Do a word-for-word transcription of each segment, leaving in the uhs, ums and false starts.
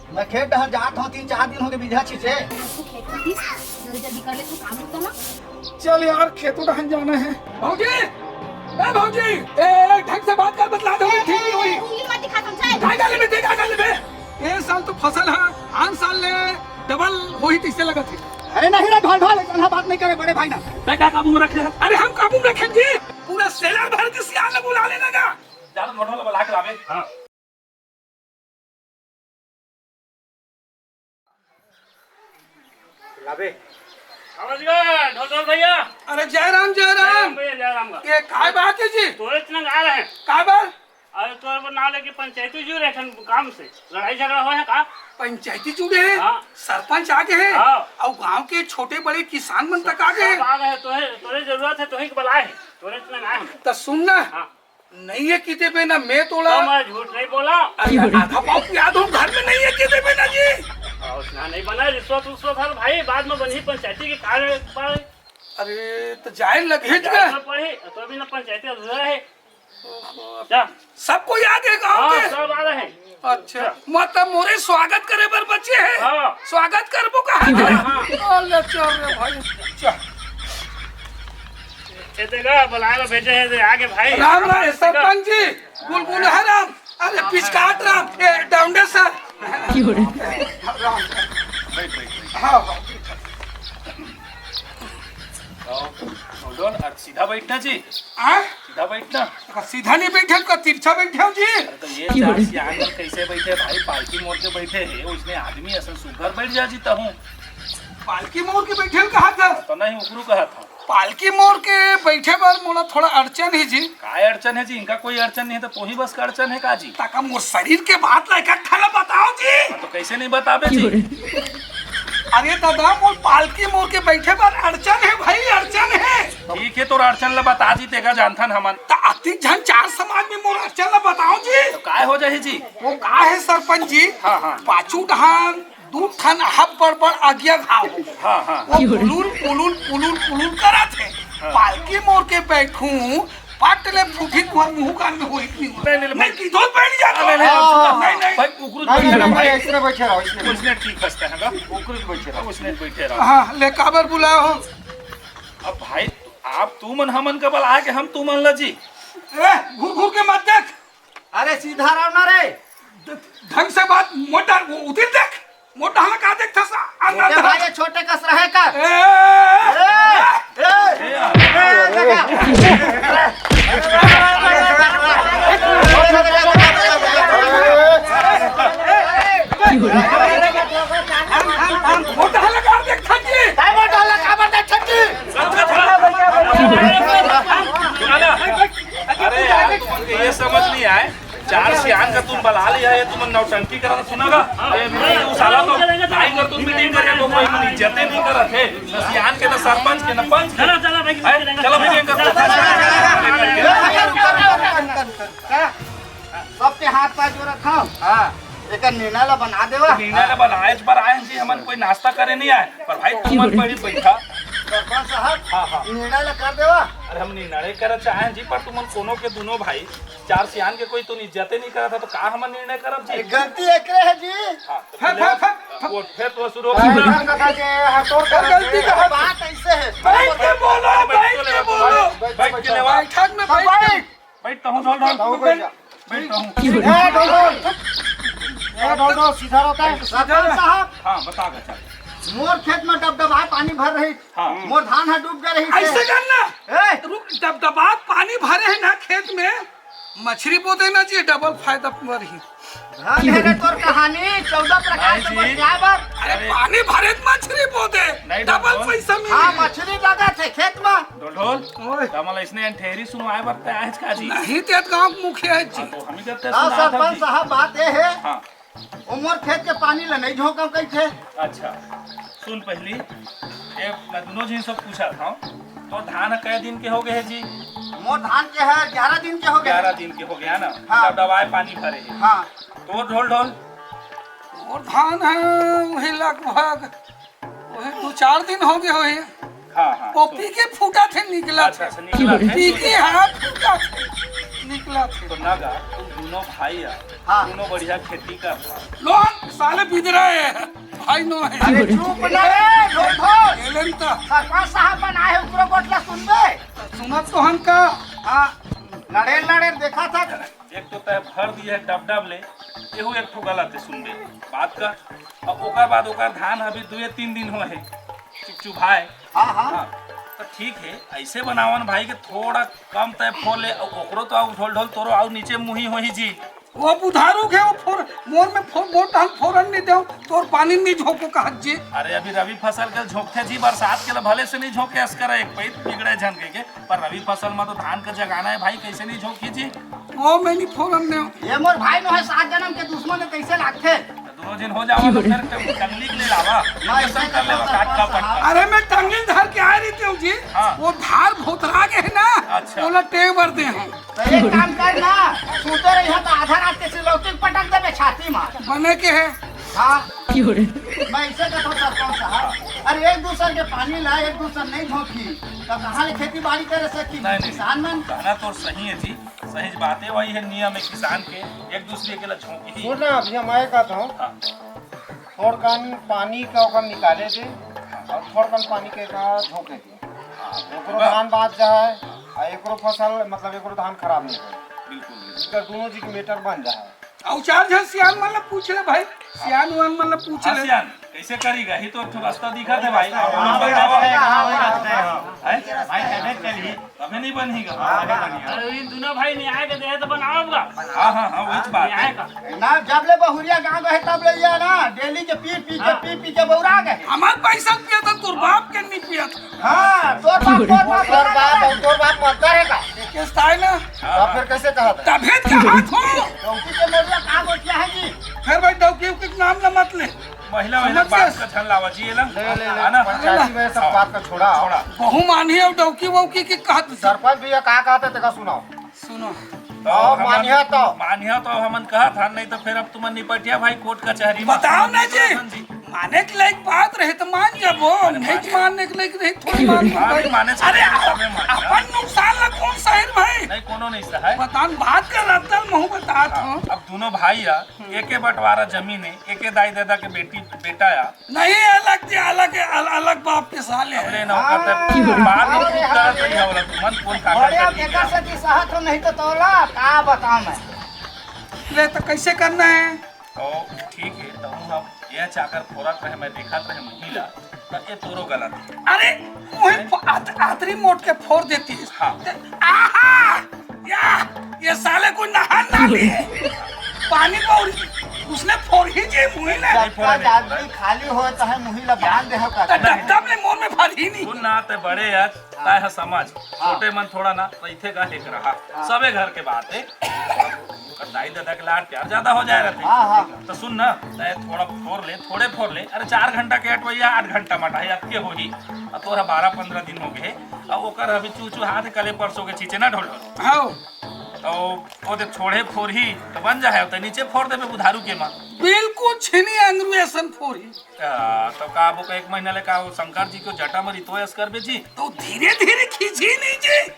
मैं खेत डहर जात हूँ, तीन चार दिन हो गए बीघा छींचे। तू खेत में थी, जल्दी जल्दी कर ले, तू काम रुकता ना। चल यार, खेतों डहर जाना है। भौजी, ए भौजी, ए, ढंग से बात कर, बतला दे, ठीक नहीं हुई। उंगली मत दिखा, समझा है? काय गाले में दे, काय गाले में? ए साल तो फसल है, आन साल ले डबल होही तइसे लगत है। अरे नहीं रे ढोल ढोल, ऐसा बात नहीं करे बड़े भाई ना। मैं क्या काबू में रखे? अरे हम काबू में रखेंगे, पूरा सेलर भर के सियान बुला लेना का। ज्यादा ढोल ढोल बुला के लावे। हाँ। लाबे। समझ गए, ढोल ढोल भैया। अरे जय राम, जय जय राम राम। भैया, जय राम का। ये काय बात है जी? तोरे इतना गा रहे हैं। काय बात? अरे तोरे पर ना लेके पंचायती जुड़े हैं काम से। लड़ाई झगड़ा हो है का? पंचायती जुड़े हैं? हाँ। सरपंच आ गए हैं? हाँ। और गांव के छोटे बड़े किसान मन तक आ गए हैं। सब आ गए हैं, तोहे, तोरे जरूरत है, तोहे के बुलाए हैं। तोरे इतना ना है। तो सुन ना, हाँ। नहीं है किते पे ना मैं तोला। तो मैं झूठ नहीं बोला। अरे, आधा पाव प्याज हम घर में नहीं है किते पे ना जी। और ना नहीं बना रिश्वत उश्वत हर भाई, बाद में बनी पंचायती के कार्य पर। अरे, तो जाए लगे जाए ना। तो पड़ी, तो भी ना पंचायती अधूरा है। ओहो। क्या? सब कोई आ गए गाँव हाँ, के? सब आ रहे हैं। अच्छा, मतलब मोरे स्वागत करे बर बचे हैं? हाँ। स्वागत करबो कहा हाँ, हाँ। अरे चल रे भाई, चल। ये देखा, बुलाए ला भेजे हैं, दे आगे भाई। राम राम, सरपंच जी, गुलगुल है राम, अरे पिचकाट राम, ए, डाउंडे सर। क्यों रे? राम। बैठ, बैठ, बैठ। हाँ, हाँ। और, और सीधा बैठना जी। हाँ? सीधा बैठना। का सीधा नहीं बैठे, का तिरछा बैठे हो जी? अरे तो ये चार सियान मन कैसे बैठे भाई, पालकी मोड़ के बैठे हैं, उसने आदमी असन सुघर बैठ जा जीता हूँ। पालकी मोड़ के बैठे कहा था? तो नहीं, उकरू कहा था। पालकी मोड़ के बैठे बर मोला थोड़ा अड़चन है जी। काय अड़चन है जी? इनका कोई अड़चन नहीं है, तो तोही बस का अड़चन है का जी? ताका मोर शरीर के बात ला इकट्ठा ला बताओ जी। हाँ, तो कैसे नहीं बताबे जी? अरे दादा, मोर पालकी मोड़ के बैठे बर अड़चन है भाई, अड़चन है। ठीक है, तोर अड़चन ला बता जी, तेगा जानथन हमन। त अतिक झन चार समाज में मोर अड़चन ला बताओ जी। तो काय हो जाही जी? वो का है सरपंच जी? हाँ, हाँ। पाछू डहान दू ठन अब्बड़ बड़ अगिया घाव। हाँ, हाँ। वो पुलुल, पुलुल, पुलुल, पुलुल करत है। हाँ। पालकी मोड़ के बैठूं, पट ले फूटी तुहर मुंह कान में होई कि नहीं होई? नहीं, नहीं, नहीं, नहीं। कीधो बैठ जा तो। नहीं, नहीं, हाँ। नहीं, नहीं। भाई, उकरू नहीं, बैठे नहीं, रहो, भाई। ऐसने बैठे रहो, ऐसने। उसने ठीक हंसता है ना? उकरू बैठे रहो। उसने बैठे रहो। हाँ, ले काबर बुलाया हो? अब भाई, आप तू मन हमन का बल आके हम तू मन ला जी। ए, घूर घूर के मत देख। अरे सीधा रहो ना रे। ढंग से बात, मोटा वो उधर देख, मोटा हला का देख था सा, अंदर मोटे था। भाई, ये छोटे कस रहे का? ए! ए! ए! ए! ए! देखा। हम, हम, हम मोटा हला का देख था जी। काय मोटा हला का देख था जी? अरे यार, तुमन के ये समझ नहीं आए, चार सियान का तुम बला लिया, ये तुम नौटंकी करत सुना का? ये, ये, वो साला तो नहीं कर, तुम मीटिंग करे तो कोई मन इज्जत नहीं करत है, न सियान के, न सरपंच के, न पंच के। चलो, चलो भाई, हैं? चलो मीटिंग कर। सबके हाथ पैर जोड़त हव। हाँ। एकर निर्णय ला बना देवा। निर्णय ला बनाए बर आए हैं जी, हमन कोई नाश्ता करे नहीं आए, पर भाई तुमन पहली बैठा। सरपंच साहब, हाँ, हाँ। निर्णय ला कर देवा। अरे हम निर्णय करे चाहे जी, पर तुमन कोनो के दोनों भाई चार सियान के कोई तो इज्जते नहीं करत है, तो का हमन निर्णय करब जी? गलती एकरे है जी। हाँ, तो हाँ, फिर हाँ, हाँ। वो फिर तो शुरू हो गया। हाँ, हाँ, हाँ, हाँ, तोर का गलती का बात ऐसे है। बैठ के बोलो, बैठ के बोलो। बैठ के लेवा। बैठक में बैठ के। बैठ तो हूँ, ढोल, ढोल। बैठ तो हूँ। ए, ढोल, ढोल। ए, ढोल, ढोल, सीधा रहता है। सरपंच साहब। हाँ, बता बच्चा। मोर खेत में डबडबाए पानी भर रही। हाँ। मोर धान ह डूब गए रही से। ऐसे करना। ए। रुक, डबडबात पानी भरे है ना खेत में, मछली बो देना चाहिए, डबल फायदा पर ही। धान है रे तोर कहानी, चौदह प्रकार के नहीं जी। बतलाए बर। अरे अरे। पानी भरे त मछली बो दे, नहीं, डबल डबल। पैसा मिले। हाँ, मछली लगा थे खेत में। ढोल ढोल, ओए। का मला इसने अंठेरी सुनवाए बर ते आज का जी? नहीं ते गांव के मुखिया है जी। हाँ, तो हम ही करते हाँ, सुना था सरपंच जी। साहब, बात ये है। हाँ। ओ मोर खेत के पानी ल नहीं झोंकव कहिथे। अच्छा, सुन पहली, ये मैं दोनों झिन से पूछा था, तो धान कै दिन के हो गए है जी? मोर धान के है ग्यारह दिन के हो गए। ग्यारह दिन के हो गया ना? हाँ। तब दवाई पानी भरे है। हाँ। तो ढोल ढोल? मोर धान है वही लगभग वही दो चार दिन हो गए होही। हाँ, हाँ, वो सुन। पी के फूटा थे, निकला अच्छा, थे। अच्छा, निकला थे। पी के, हाँ, फूटा थे। निकला थे। तो ना गा, तुम दोनों भाई आ, हाँ। दोनों बढ़िया खेती कर। लोग साले बिदरा है, भाई नो है। अरे चुप ना रे, ढोल ढोल। एलन तो सरपंच साहब बनाए हैं, ओकरो गोठ ला सुनबे। सुनत तो हन का? हाँ, लड़ेल लड़ेल देखा था। एक तो तय भर दिए है डब डब ले, एहू एक ठो गलत है, सुनबे बात का। अब ओकर बाद ओकर धान अभी दुए तीन दिन हुए है, चुपचुपाए। हाँ, हाँ। हाँ, तो ठीक है, ऐसे बनावन भाई के थोड़ा कम तय फोर ले, अब ओकरो तो आउ ढोल ढोल तोरो आउ नीचे मुही होही जी। वो बुधारू के वो फोर, मोर में फोर, मोर टहन फोरन नहीं देव, तोर पानी नहीं झोंको कहत जी। अरे अभी रवि फसल के झोंकथे जी, बरसात के ला भले से नहीं झोंके, अस्कर एक पैत बिगड़े झन के, के, पर रवि फसल में तो धान का जगाना है भाई, कैसे नहीं झोंकी जी? वो मैं नहीं फोरन देव। ये मोर भाई नो है, सात जन्म के दुश्मन है, कैसे लागथे? तो दोनों जन हो जाओ तो फिर टंगली के ले लावा। मैं ऐसे कर लेवा, काट का पटका। अरे मैं टंगली धर के आ रही हूँ जी। हाँ। वो धार भोतरा के है ना, अच्छा। बोला टेबर दे हम। तो एक काम कर ना, सूते रही हो तो आधा रात के सिलौटी पटक देबे छाती में। बने के है। हाँ। मैं इसे कहता हूँ सरपंच साहब, अरे एक दूसर के पानी ला, एक दूसर नहीं झोंकी, तो कहाँ ले खेती बाड़ी करे सकी नहीं, नहीं। किसान मन? कहना तो सही है जी, सही बात है, वही है नियम है किसान के, एक दूसरे के ला झोंकी ही। सुन ना, अभी हम आए कहता हूँ, हाँ। थोड़कन पानी का ओकर निकाले दे और थोड़कन पानी के का झोंके दे। हाँ, एकरो बा- धान बाँच जाए और एकरो फसल, मतलब एकरो धान खराब नहीं होए। बिल्कुल, बिल्कुल। इनका दोनों जी के मेटर बन जाए। और चार झन सियान मन ला पूछ ले भाई, सियान उयान मन ला पूछ हाँ, ले। सियान, कैसे करी गा? ही तो एक ठो रास्ता दिखा दे भाई। हाँ, हाँ, हाँ, हाँ, हाँ, हाँ। हैं? भाई, कैसे चली? तबे नहीं बनही गा। हाँ, हाँ, हाँ। अरे, इन दोनों भाई न्याय के देहे तो बनाओ गा। हाँ, हाँ, हाँ, वही तो बात न्याय है। का। ना, जब ले बहुरिया गाँव गए, तब ले ये ना, डेली के पी, पी के, हाँ। पी, पी के बौरा गए। हमार पैसा पिया था, तोर बाप के नहीं पिया था। हाँ, तोर बाप, तोर बाप, तोर बाप, तोर बाप मरता रहेगा। किस्ता है ना? हाँ। तो फिर कैसे कहा था? तबे कहा था। डौकी के मेरिया कहाँ गोठिया है जी? फिर भाई, डौकी के नाम ना मत ले। महिला, महिला समझ बात गए? का झन लावा जी, ये ला। ले, ले, ले, है ना? पंचायती में सब हाँ। बात का छोड़ा। छोड़ा। बहू मानी और डौकी वौकी की कहत सरपंच भैया का कहते, तेका सुनाओ। सुनो। तो और हमन मानिया तो? मानिया तो हमन कहत हन, नहीं तो फिर अब तुमन निपटिया भाई कोर्ट कचहरी में। बताओ ना जी। जी। माने के लायक बात रहे तो मान जाबो, अरे नहीं माने। मानने के लायक रहे थोड़ी मान हाँ, भाई। माने से अरे, नहीं, सबे मान जाओ। अपन नुकसान ला कौन सहे भाई? नहीं, कोनो नहीं सहे। बतान बात कर रहा था, महू बतात हाँ, हूँ। अब दोनों भाई आ, एके बंटवारा जमीन है, एके दाई दादा के बेटी, बेटा आ। नहीं, अलग के, अलग, अल-, अलग बाप के साले अब हैं। ले ना, हाँ। ओकर ते बात ही अरे, पूछता हाँ। रही है, बोला, तुमन कौन काका अरे, अब करती एकर है? से जी सहत हो, नहीं तो तोला का बताऊं मैं। ले, तो कैसे करना है? तो ठीक है, तो हम अब ये चाकर फोरत रहे, मैं देखत रहे महिला, तो ये तोरो गलत है। अरे, वही हैं? फो-, आत-, आतरी मोट के फोड़ देती है। हाँ। ते, आहा! या, ये साले को नहा ना ले। पानी को उसने फोड़ ही जे मुही ना। जब तक आदमी खाली हो, चाहे मुही ला बांध दे हो का। तो डब डब ले मोर में भर ही नहीं। सुन ना, ते बड़े यार, ताय ह समझ। हाँ। छोटे मन थोड़ा ना, रहिथे का एक रहा। हाँ। सबे घर के बात है। पर दाई ददा के लाड़ प्यार ज्यादा हो जाए रहते। हाँ, हाँ। तो सुन ना, तय थोड़ा फोर ले, थोड़े फोर ले। अरे, चार घंटा के अटवैया, आठ घंटा मटाही, अब के होही? अब तोरा बारह पंद्रह दिन हो गए, अब ओकर अभी चू चू हाथ कले परसों के छींचे ना ढोल ढोल। हाँ। तो वो देख, छोड़े फोरही तो बन जाए, तो नीचे फोर देबे बुधारू के माँ। बिल्कुल छीनी अंगरू ऐसन फोरही। आ, तो का अब ओकर एक महीना ले का वो शंकर जी को जटा मरी तो ऐस करबे जी? तो धीरे धीरे खींची नहीं जी,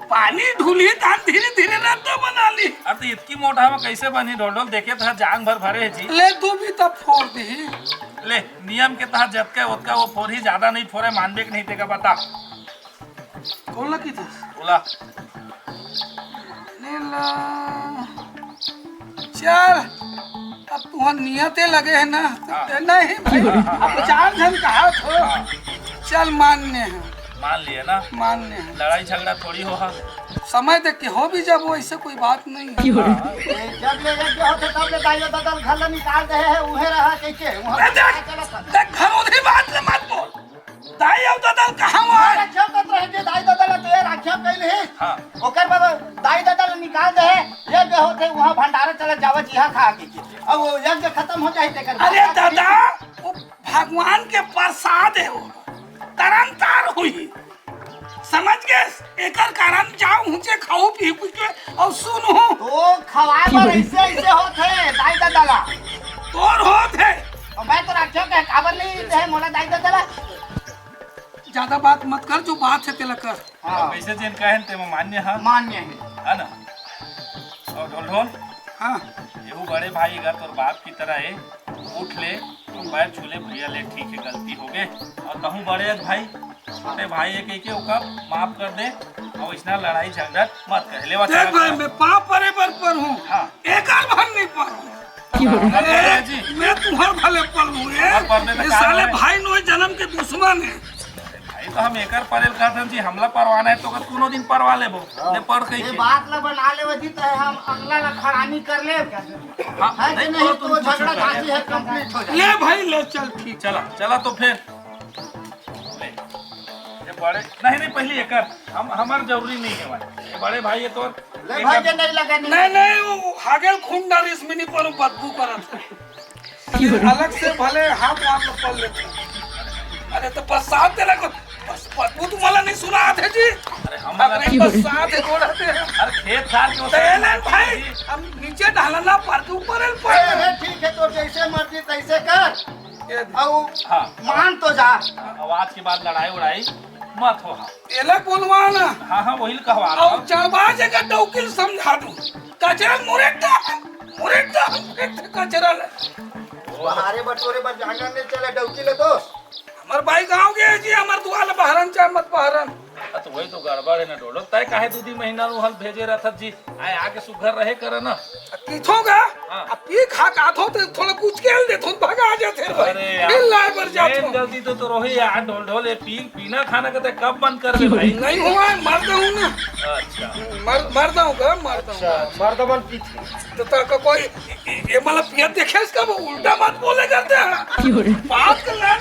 पानी ढूली धान धीरे धीरे रद्दा बना ली। अब तो इतकी मोटा हम कैसे बनी ढोल ढोल, देखे तो जांग भर भरे है जी। ले तू भी तब फोर दी। ले, नियम के तहत जतका ओतका वो फोरही, ज्यादा नहीं फोरे, मानबे के नहीं तेका बता। कौन लकी थे? बोला। ले ला। चल, अब तुहर नियते लगे है ना, हाँ। ते नहीं भाई, हाँ, हाँ, अब हाँ। चार जन कहा थो। हाँ। चल, मान्य है। मान लिए ना? मान्य है। लड़ाई झगड़ा थोड़ी हो हा। समय देख के हो भी जब, वैसे कोई बात नहीं है। हाँ। ए, जब ले, जब ले होते, तब ले दाइयो ददल घर ले निकाल दे है, उहे रहा के, के, उहाँ ए, देख, चला था। देख, घर उधी बात ले मत बोल। दाई अउ ददा ल कहाँ वो है? अरे, जब तक रहे जे दाई ददा ल तैयार आख्या कइल हे। हाँ। ओकर बाद दाई ददा ल निकाल दे हे। यज्ञ होथे, उहाँ भंडारा चला जावा जी, हाँ, खा के। अब वो यज्ञ खतम हो जाए, तेकर अरे बाद दादा, वो भगवान के प्रसाद है, वो तरंतार हुई। समझ गए? एकर कारण जाओ, हुचे खाऊ, पी, पी के, अउ सुनहू। तो खवाए बर ऐसे, ऐसे होथे, दाई ददा ला। तोर होत है। अउ मैं तो राख्यो के काबर नहीं दे मोला दाई ददा ला। ज्यादा बात मत कर, जो बात है तेला कर। हाँ। वैसे जेन कहेन ते में मान्य है। मान्य है। है ना? ढोल। हाँ। एहू बड़े भाई अगर तोर बाप की तरह हे, उठ ले, तोर पैर छू ले, भैया ले, ठीक हे, गलती होगे। अउ तहूँ बड़े अस भाई, छोटे भाई हे कहिके ओकर माफ कर दे, अउ अइसना लड़ाई झगड़ा मत कर। ले, देख भाई, मैं पाँव परे बर परहूँ, हाँ। एकर भर नहीं परहूँ। अरे जी। मैं तुँहर भले परहूँ, ए? तुँहर पर में तो ये का साले होय? भाई नोहे जनम के दुश्मन हे। भाई, तो हम एकर परे ल कहत हन जी, हमला परवाना हे तो कोनो दिन परवा लेबो। हाँ। ले, पर कहिके। ये बात ला बना लेवे जी, तो हम अगला ला खड़ानी कर ले। हाँ, है कि नहीं, नहीं, तो तो झगड़ा झांसी है, complete हो जाए। ले भाई, ले, चल, ठीक। चला, चला तो फिर। ले, ये बड़े, नहीं, नहीं, पहली एकर, हम, हमर जरूरी नहीं हे भाई। ये बड़े भाई हे तोर, ले एकर भाई, जे नहीं लगे, नहीं। नहीं, नहीं, वो हागेल खून डारिस मिनी पर बदबू करत हे। अलग से भले हाथ वाथ ल पल लेथे। अरे तो बरसात तेला को, बस, बस, वो तुम्हाला नहीं सुना आथे जी? अरे हम अरे बरसात हे, गोड़ आथे। अरे खेत खार के वो ते सब नहीं भाई, जी। हम नीचे ढालना पर के ऊपर एल पर। अरे ठीक हे, तो जैसे मर्जी तैसे कर। ये अउ हाँ। मान तो जा। अब आज के बाद लड़ाई उड़ाई मत हो। हाँ। एला बोलवा ना। हाँ, हाँ, वही ल कहवा अउ था। चार पाँच एक डौकी ल समझा दूँ। कचरा मुरेटा, मुरेटा, मुरेटा कचरा ले। बहारे बटोरे बर जांगर ले चले डौकी ले दोस्त। हमर बाई गाँव गे जी, हमर दुआ ले बहरन चाहे मत बहरन। अ, तो वही तो गड़बड़ हे ना डोलो। तय काहे दू दिन महीना नू हल भेजे रहत जी? आय आके सुघर रहे करे ना। किथों का? हाँ। अब पी खा के आथों तो थोड़ा कुछ खेल देथों, भगा जाथे भाई। अरे यार, फिर लाए बर जाथों। गलती तो, तो रोही यार, ढोल ढोल, ये पी, पीना खाना का तो कब बंद कर दे भाई? नहीं हुआ है, मर जाऊँ ना। अच्छा। मर, मर जाऊँगा, मर जाऊँगा। अच्छा, मर दबन पीथे। तो, तो का कोई, ये, ये मतलब पिया देखे इसका, वो उल्टा बात बोले करते हैं। बात कर ले,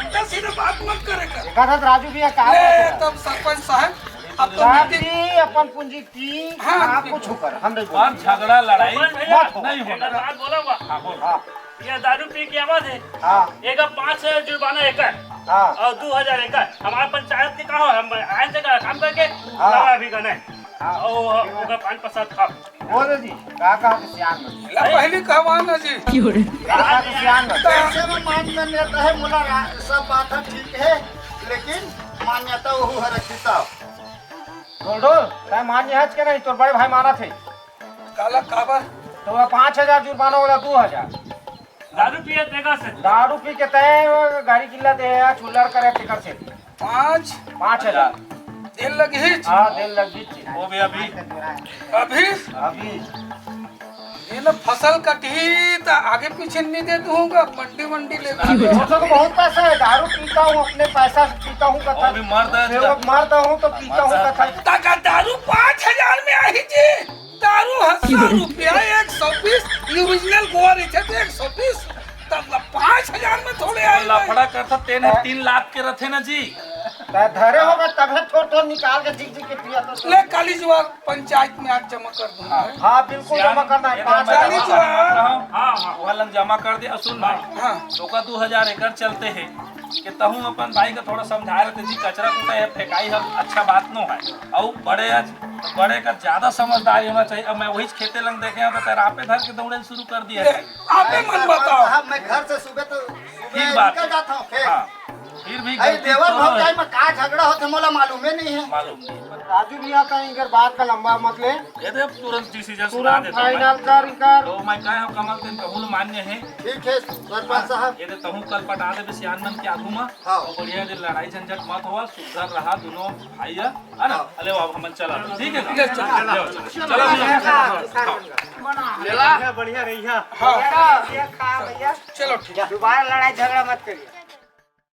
उल्टा सीधे बात मत करे कर। एक आध राजू भैया का ले, बात है? तब सरपंच साहब, अब तो साहब मीटिंग जी, अपन पूंजी पी, हाँ, हाँ, पी। कुछ कर, हम नहीं बोलते। और झगड़ा लड़ाई सरपंच भैया, मत हो। नहीं होना। एक बात बोला हुआ। हाँ, बोल। हाँ। ये दारू पी के आवा थे। हाँ। एक पाँच सौ जुर्माना एकर। हाँ। और दो हजार एकर। हमारे पंचायत के का हो, हम आए थे का काम करके, हाँ। लावा अभी का नहीं। हाँ। और ओकर पान प्रसाद खा। बोल जी, का कहा के सियान में? ला पहली कहवा ना जी। का कहा के सियान में? कैसे में मान मान्यता है, मोला रा-, सब बात है ठीक है, लेकिन मान्यता वहू हर रखी तब। डोल डोल, तै मान्य हच के नहीं, तोर बड़े भाई मानत हे। काला काबर? तो वह पाँच हजार जुर्माना, वाला दो हजार। दारू पिए तेकर से। दारू पी के तय गाड़ी किल्ला दे या छुल्लर करे तेकर से। पाँच? पाँच हजार। देर लगही? हाँ, देर लगही। वो भी अभी। अभी? अभी। ये ना फसल कटही तो आगे पीछे नहीं दे दूंगा, मंडी मंडी ले। वो तो बहुत पैसा है, दारू पीता हूँ, अपने पैसा से पीता हूँ, कथा। वो भी मर दे वो मरता हूँ तो पीता हूँ, कथा। ताका दारू पाँच हजार में आई जी। दारू ह सौ रुपया, एक सौ पीस, ये ओरिजिनल गोवा रहिथे तो एक सौ पीस, तब पाँच हजार में थोड़े आए लफड़ा करथा, तेन ह तीन लाख के रथे ना जी। त धरे होगा तभे थोड़ थोड़ निकाल के जिग जिग के पिया तो। ले काली जुआर पंचायत में आज जमा कर दूंगा। हाँ, बिल्कुल जमा करना है, पाँच हजार। काली जुआर। हाँ, हाँ, वो वाला जमा कर दे। और सुन भाई, हाँ। तो का दो हजार एकड़ चलते हैं। कि तहूँ अपन भाई का थोड़ा समझाए रहते जी, कचरा कूड़ा ये फेंकाई हम अच्छा बात नो है। अउ बड़े आज, बड़े का ज्यादा समझदारी होना चाहिए। अब मैं वही खेते लंग देखे हूँ तो तेरा आपे धर के दौड़े शुरू कर दिया है। आपे मन बताओ। साहब, मैं घर से सुबह तो, सुबह फिर बात निकल जाता हूँ खेत। हाँ, फिर भी अरे गलती देवर तो भौजाई है। में का झगड़ा होते मोला मालूम ही नहीं है। मालूम नहीं। राजू भैया का इनकर बात का लंबा मत ले। ये दे तुरंत डिसीजन सुना तुरंत देता हूँ मैं। फाइनल कर इनकर। तो मैं कहे हूँ कमल दिन कहूँ मान्य है। ठीक है सरपंच साहब। ये दे तहूँ कल पटा दे सियान मन के आगू में। हाँ। और बढ़िया दिन लड़ाई झंझट मत होवा, सुधर रहा दोनों भाई है, है ना? हाँ। अले बाबू हमन चला, ठीक है ना? ले चल। ले चल। चलो भैया। हाँ। बढ़िया, बढ़िया रही है। हाँ। भैया, खा भैया। चलो ठीक है। दोबारा लड़ाई झगड़ा मत करिए।